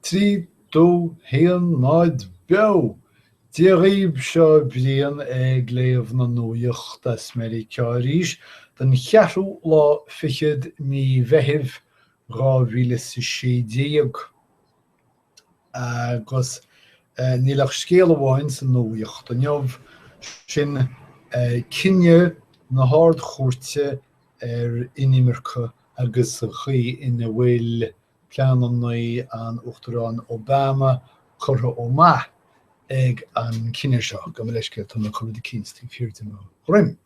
3, 2, 1, 0, Beo! Dia dhaoibh, seo Brian ag léamh na nuaíochta as Meiriceá arís don cheathrú lá fichead mí Mheithimh 2016. Agus níl ach scéal amháin sa nuaíocht inniu, sin cinneadh na hArd-Chúirte ar inimirce agus an chaoi ina bhfuil pleananna an Uachtaráin Obama curtha ó mhaith ag an cinneadh seo. Gabh mo leithscéal, tá mé ag cur rud eicínt taobh thiar de mo dhroim.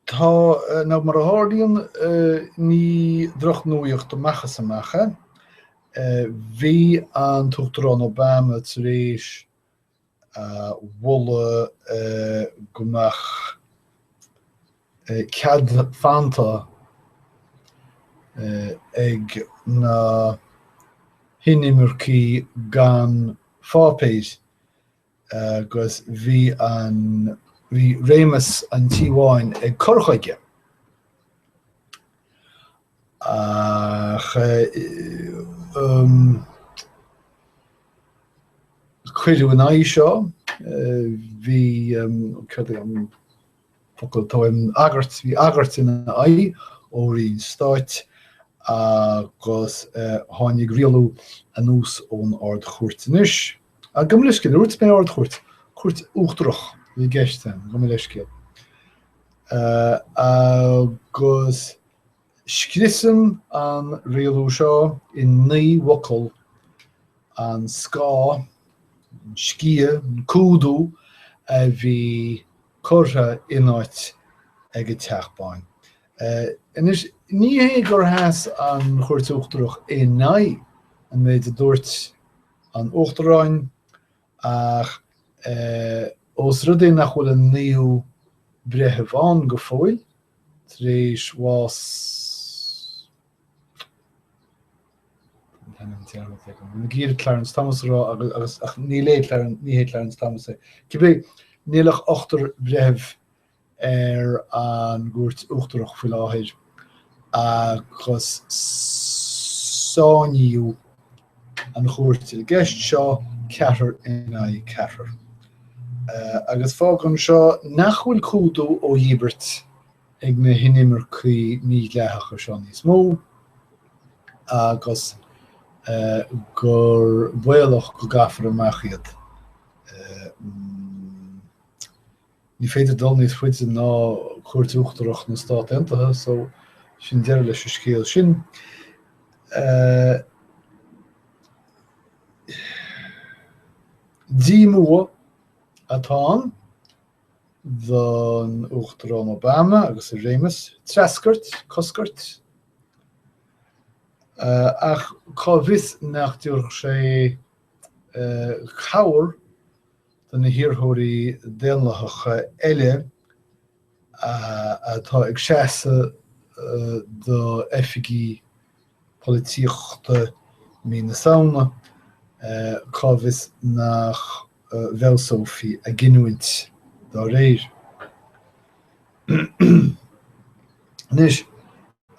Tá, nó mar a tharlaíonn, ní drochnuaíocht amach is amach é. Bhí an tUachtarán Obama tar éis a mholadh go mbeadh cead fanta ag na hinimircigh gan pháipéir agus bhí an bhí réimeas an Tí Bháin ag cur chuige. Ach cuireadh ina aghaidh seo, bhí, cad é an focal atá uaim, agairt, bhí agairt ina aghaidh ó Roinn Stáit agus tháinig rialú anuas ón Ard-Chúirt anois. Gabh mo leithscéal, dúirt mé Ard-Chúirt, Cúirt Uachtarach a bhí i gceist ann, gabh mo leithscéal. Agus Scriosann an rialú seo i 9 bhfocal an scáth, an sciath, an cumhdú a bhí curtha in áit ag an Teach Bán. Anois, ní hé gur sheas an Chúirt Uachtarach in aghaidh an méid a dúirt an Uachtaráin ach ós rud é nach bhfuil an naoú breitheamh ann go fóill, tar éis bhás an t-ainm dearmadta agam. Bhí mé ag iarraidh Clarence Thomas a rá agus, agus ach níl é Clarence, ní hé Clarence Thomas é. Cibé, níl ach ochtar breitheamh ar an gCúirt Uachtarach faoi láthair agus sáinníodh an chúirt i gceist seo ceathrar in aghaidh ceathrar. Agus fágann seo nach bhfuil cumhdú ó dhíbirt ag na hinimircigh mídhleathacha seo níos mó agus gur baolach go gcaithfear amach iad. Ní féidir dul níos faide ná Cúirt Uachtarach na Stát Aontaithe, so sin deireadh leis an scéal sin. Díomua atá ann don Uachtarán Obama agus a réimeas, treascairt, coscairt, ach cá bhfios nach dtabharfadh sé cabhair do na hiarrthóirí Daonlathacha eile atá ag seasamh d'oifigí polaitíochta mí na Samhna, cá bhfios nach bhfeabhsófaí a gcinniúint dá réir. Anois,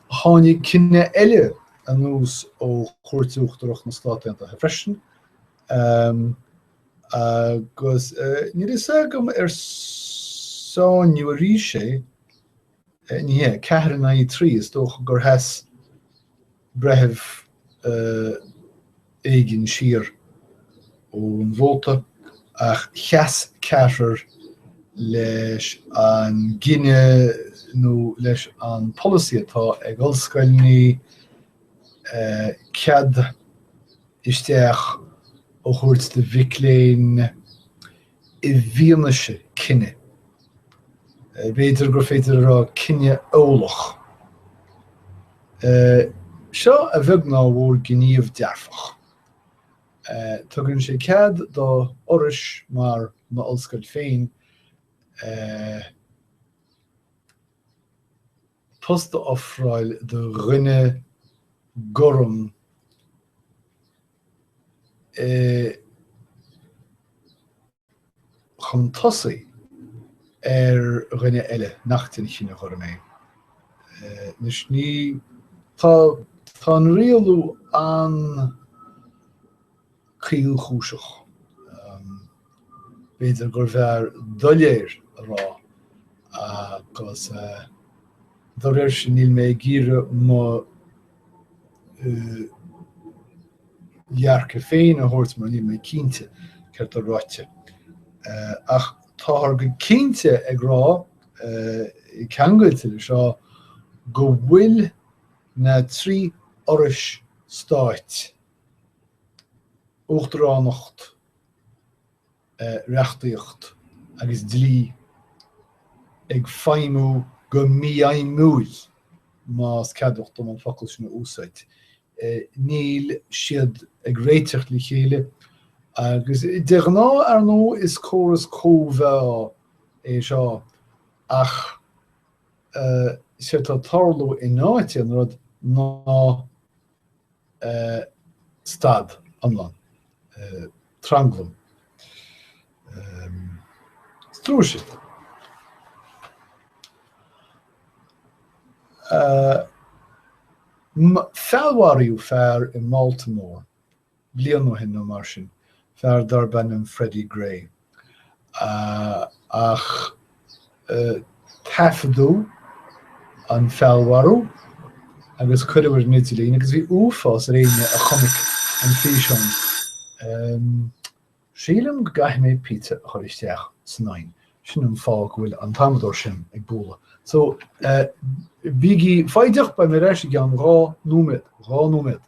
tháinig cinneadh eile anuas ó Chúirt Uachtarach na Stát Aontaithe freisin, Agus níl a fhios agam ar sáinniú arís é, ní hea, 4 in aghaidh 3, is dócha gur sheas breitheamh éigin siar ón vóta, ach sheas ceathrar leis an gcinneadh nó leis an polasaí atá ag ollscoileanna cead isteach a thabhairt do mhic léinn i bhfianaise cine. B'fhéidir gur féidir a rá cine eolach. Seo a bheag ná a mhór gníomh dearfach. Tugann sé cead do fhorais mar m'ollscoil féin post a ofráil do dhuine gorm chun tosaigh ar dhuine eile nach den chine ghorm é. Anois, ní. Tá tá an rialú an-chaolchúiseach. B'fhéidir gurbh fhearr doiléir a rá agus dá réir sin níl mé ag iarraidh mo dhearcadh féin a thabhairt mar níl mé cinnte céard atá ráite. Ach táthar go cinnte ag rá, ceangailte le seo, go bhfuil na 3 fhorais stáit, uachtaránacht, reachtaíocht agus dlí, ag feidhmiú go mífheidhmiúil, más ceadmhach dom an focal sin a úsáid. Níl siad ag réiteach le chéile agus de ghnáth, ar ndóigh, is córas cóimheá é seo ach séard atá ag tarlú in áit aon rud ná stad iomlán, tranglam. Is trua sin. Feallmharaíodh fear i mBaltimore bliain ó shin nó mar sin, fear darb ainm Freddie Gray. Ach taifeadadh an feallmharú agus cuireadh ar an idirlíon agus bhí uafás ar éinne a chonaic an físeán. Sílim go gcaithfidh mé pizza a chur isteach san oigheann. Sin an fáth go bhfuil an t-amadóir sin ag bualadh. So, bígí foighdeach, beidh mé ar ais i gceann 2 nóiméad. 2 nóiméad.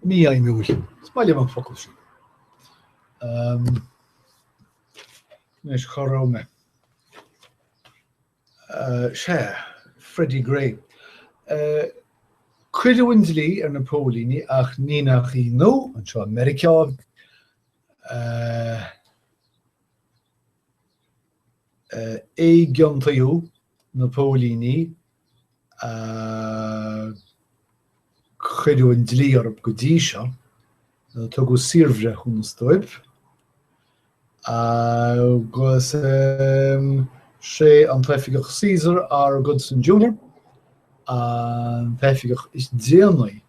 Mífheidhmiúil. Is maith liom an focal sin. Anois, cá raibh mé? Sea, Freddie Gray. Cuireadh an dlí ar na póilíní ach ní nach ionadh, anseo i Meiriceá, éigiontaíodh na póilíní a cuireadh an dlí orthu go dtí seo, tugadh saorbhreithiúnas dóibh agus sé an tOifigeach Caesar R. Goodson Jr. an t-oifigeach is déanaí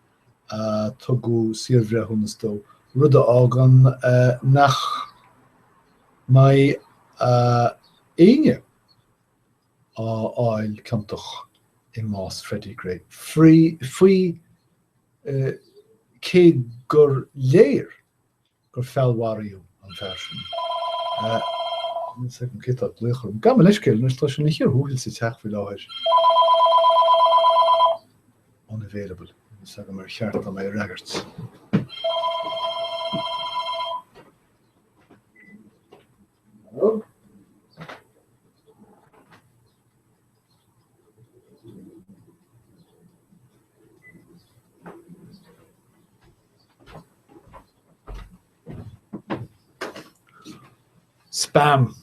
a tugadh saorbhreithiúnas dó, rud a fhágann nach mbeidh éinne á fháil ciontach i mbás Freddie Gray faoi cé gur léir gur feallmharaíodh an fear sin. Níl a fhios agam cé atá ag glaoch orm. Gabh mo leithscéal anois, tá sé ina chíor thuathail sa teach faoi láthair. Unavailable. Níl a fhios agam ar cheart dom é a fhreagairt. Spam.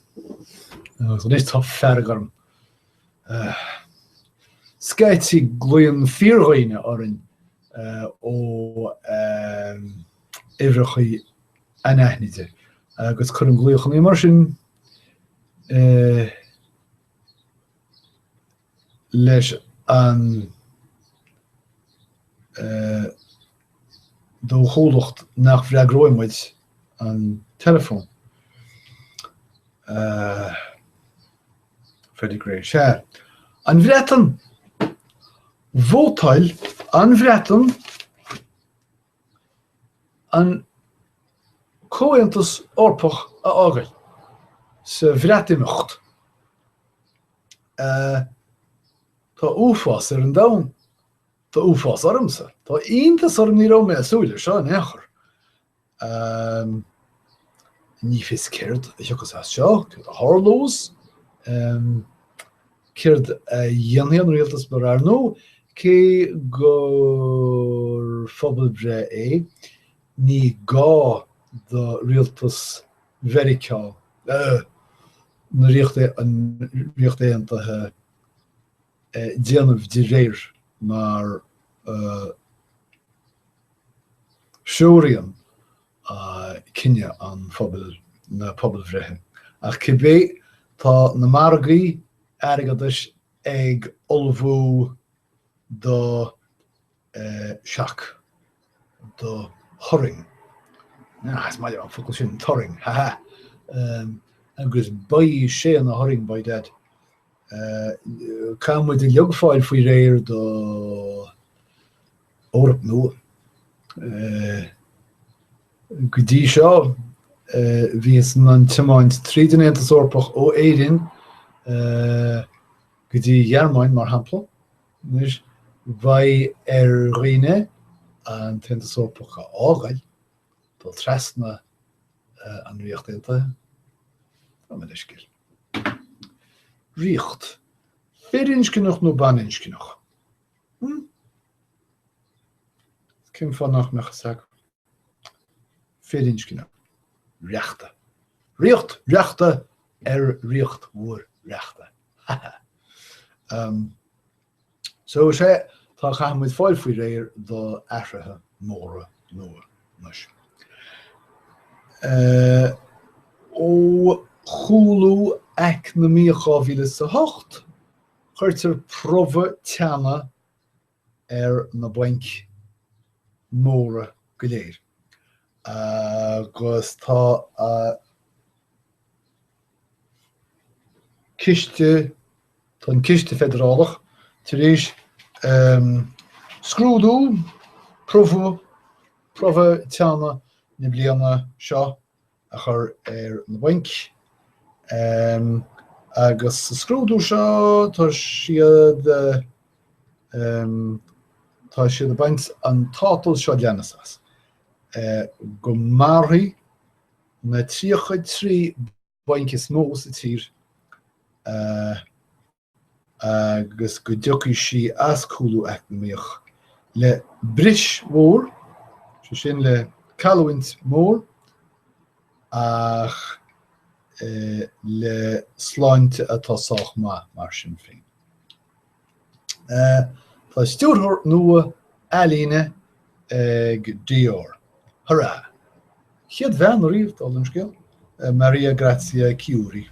Agus anois tá fearg orm. Scaití glaonn fíordhaoine orainn ó uimhreacha anaithnide agus cuireann glaochanna mar sin leis an dóchúlacht nach bhfreagróidh muid an teileafón. Freddie Gray, sea. An Bhreatain! Vótáil an Bhreatain an Comhaontas Eorpach a fhágáil. Sa Bhreatimeacht. Tá uafás ar an domhan. Tá uafás ormsa. Tá iontas orm ní raibh mé ag súil leis seo in aon chor. Ní fios céard a thiocfas as seo, céard a tharlós, céard a dhéanfaidh an rialtas mar ar ndóigh, cé gur phobalbhreith é, ní gá do rialtas Mheiriceá, na Ríochta, an Ríocht Aontaithe déanamh de réir mar a threoraíonn cinneadh an phobail na pobalbhreithe. Ach cibé, tá na margaí airgeadais ag ullmhú do shock, do thurraing. Ah, is maith liom an focal sin, turraing, ha ha! Agus beidh sé ina thurraing, by dad. Caithfidh muid uilig fáil faoi réir do Eoraip nua. Go dtí seo, bhíothas in ann tiomáint tríd an Aontas Eorpach ó Éirinn go dtí Ghearmáin, mar shampla. Anois, beidh ar dhaoine an tAontas Eorpach a fhágáil, dul trasna an Ríocht Aontaithe. Tá mo leithscéal. Ríocht. Firinscneach nó baininscneach? Hm? Cén fáth nach mbeadh fhios agam? Firinscneach. Reachta. Ríocht reachta ar ríocht mhór reachta. Ha ha. Um, so is ea, tá caithfidh muid fáil faoi réir do athruithe móra nua anois. Uh, ó chúlú eacnamaíoch 2008, cuirtear promhadh teanna ar na bainc mhóra go léir agus tá ciste, tá an Ciste Feidearálach tar éis scrúdú, promhadh, promhadh teanna na bliana seo a chur ar na bainc agus sa scrúdú seo tá siad tá siad ag baint an tátal seo leanas as, go mairfidh na 33 bainc is mó sa tír agus go dtiocfaidh sí as cúlú eacnamaíoch le bris mhór, sé sin le cailliúint mhór, ach le sláinte atá sách maith mar sin féin. Tá stiúrthóir nua ealaíne ag Dior. Hurrah! Chéad bhean ariamh, dála an scéil, Maria Grazia Chiuri.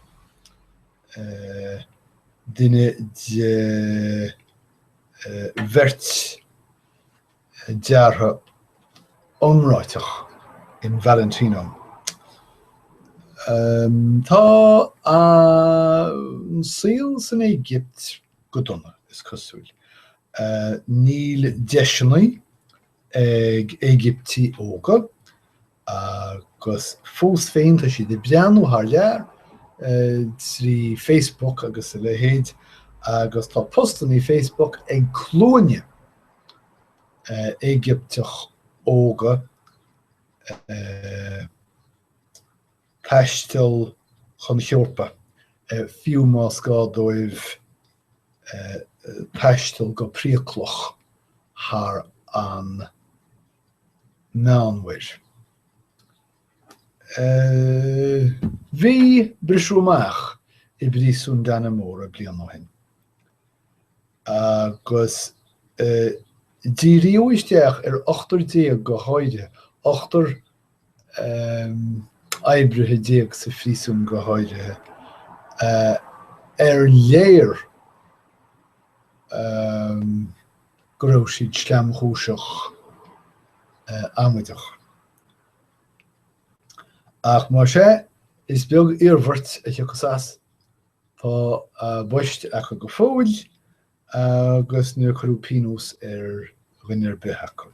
duine de bheirt deartha iomráiteach in Valentino. Tá an saol san Éigipt go dona, is cosúil. Níl deiseanna ag Éigiptigh óga agus fós féin tá siad ag breathnú thar lear trí Facebook agus a leithéid agus tá postannaí Facebook ag cluaineadh Éigipteach óga taisteal chun na hEorpa, fiú más gá dóibh taisteal go priaclach thar an Meánmhuir. Bhí briseadh amach i bpríosún Dannemora bliain ó shin agus díríodh isteach ar ochtar déag go háirithe, ochtar oibrithe déag sa phríosún go háirithe, ar léir go raibh siad sleamchúiseach amaideach. Ach más ea, is beag iarmhairt a thiocfas as, tá a bpoist acu go fóill agus níor cuireadh pionós ar dhuine ar bith acu.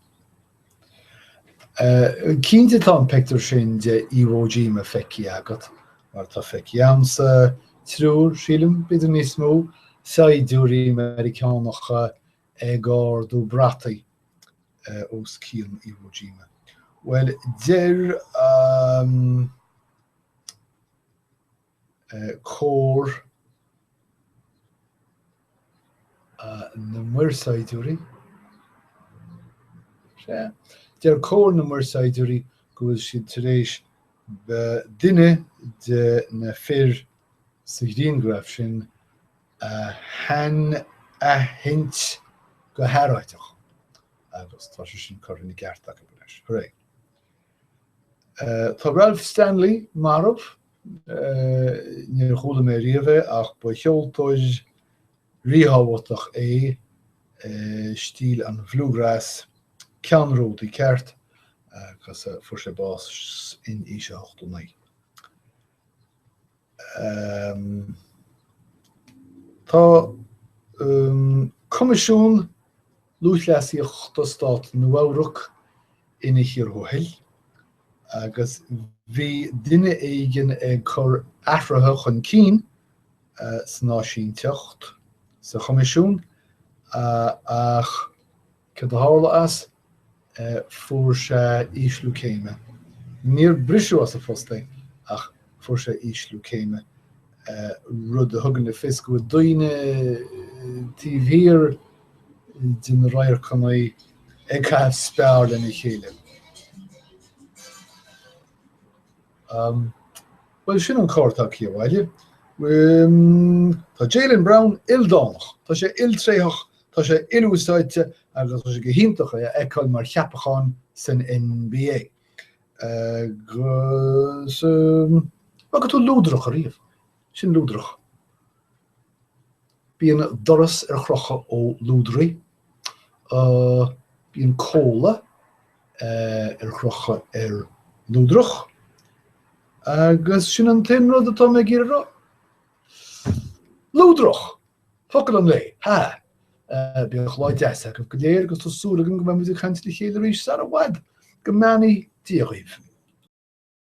Cinnte tá an pictiúr sin de Iwo Jima feicthe agat. Mar atá feicthe agamsa, triúr, sílim, b'fhéidir níos mó, saighdiúirí Meiriceánacha ag ardú brataí os cionn Iwo Jima. Bhuel, deir Cór na Muirsaighdiúirí, sea, deir Cór na Muirsaighdiúirí go bhfuil siad tar éis duine de na fir sa ghrianghraf sin a shainaithint go hearráideach agus tá sé sin curtha ina gceart acu anois. Hooray. Tá Ralph Stanley marbh. Níor chuala mé riamh é ach ba cheoltóir ríthábhachtach é i stíl an bhluegrass, ceannródaí ceart, agus fuair sé bás in aois a 89. Tá Coimisiún Lúthchleasaíochta Stát Nua-Eabhrac ina chíor thuathail agus bhí duine éigin ag cur athruithe chun cinn san áisínteacht sa Choimisiún ach Céard a tharla as? Fuair sé ísliú céime. Níor briseadh as a phost é ach fuair sé ísliú céime, rud a thugann le fios go bhfuil daoine taobh thiar de na radharcanna ag caitheamh spear lena chéile. Bhuel, sin an cor atá aici abhaile. Tá Jaylen Brown ildánach, tá sé iltréitheach, tá sé ilúsáidte agus tá sé go hiontach é a fheiceáil mar cheapachán san NBA. Agus an bhfaca tú luadrach ariamh? Sin luadrach. Bíonn doras ar chrochadh ó luadraí. Bíonn comhla ar chrochadh ar luadrach. Agus sin an t-aon rud atá mé ag iarraidh a rá. Luadrach! Focal an lae! Ha! Bíodh lá deas agaibh go léir agus tá súil agam go mbeidh muid ag caint le chéile arís sara bhfad. Go mbeannaí Dia dhaoibh.